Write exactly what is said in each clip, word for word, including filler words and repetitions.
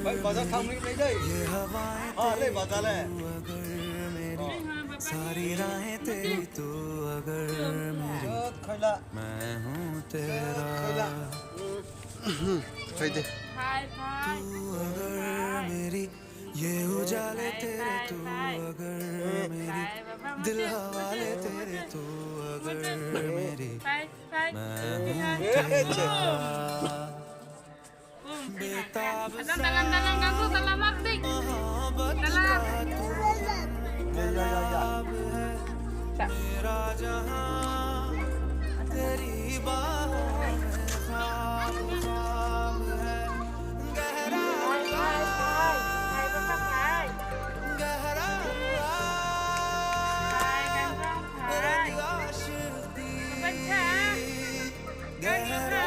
Bhai, bazar thanng ni nai dei. Ha, le bazar le. सारी राहें तेरी तू अगर मेरी, ओ, खैला। मैं हूँ तेरा। खैला। Khai de. Phai, phai. तू अगर मेरी, ये उजाले तेरे, तू अगर मेरी, दिल हवाले तेरे, तू अगर मेरी, मैं हूँ तेरा। Dalam, dalam, dalam, ganggu, dalam, Artik. Dalam. Ya, ya, ya, ya.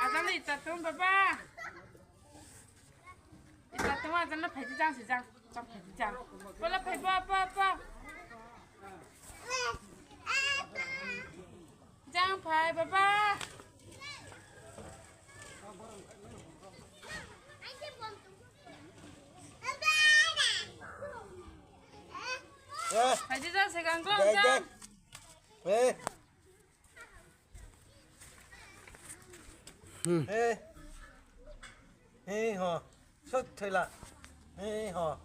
Ajan le ita tong, baba. Ita tong, ajan le phai di, jang se jang. Jang phai di, jang. Bo le phai, bo, bo, bo. Jang phai, baba. Eh. Phai di, jang se gang klong, jang. Eh. Hmm. Eh. Eh, ho. Sot thoila. Eh, ho.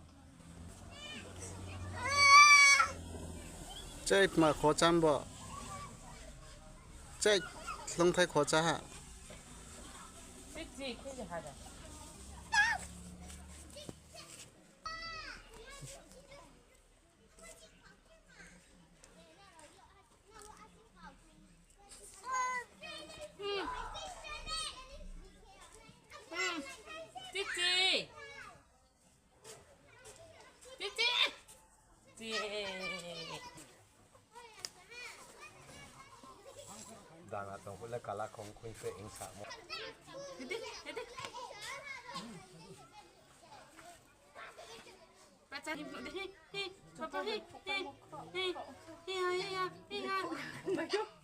Chai ma kho cham bo. Chai longthai kho cha ha. Hmm. Hmm. Titi. Titi. Titi. Dana tong phuh le kala khong khui se ing samo. Titi, titi. Bacha hi, hi, hi, papa hi, hi, hi, hi, hi, hi, hi, hi.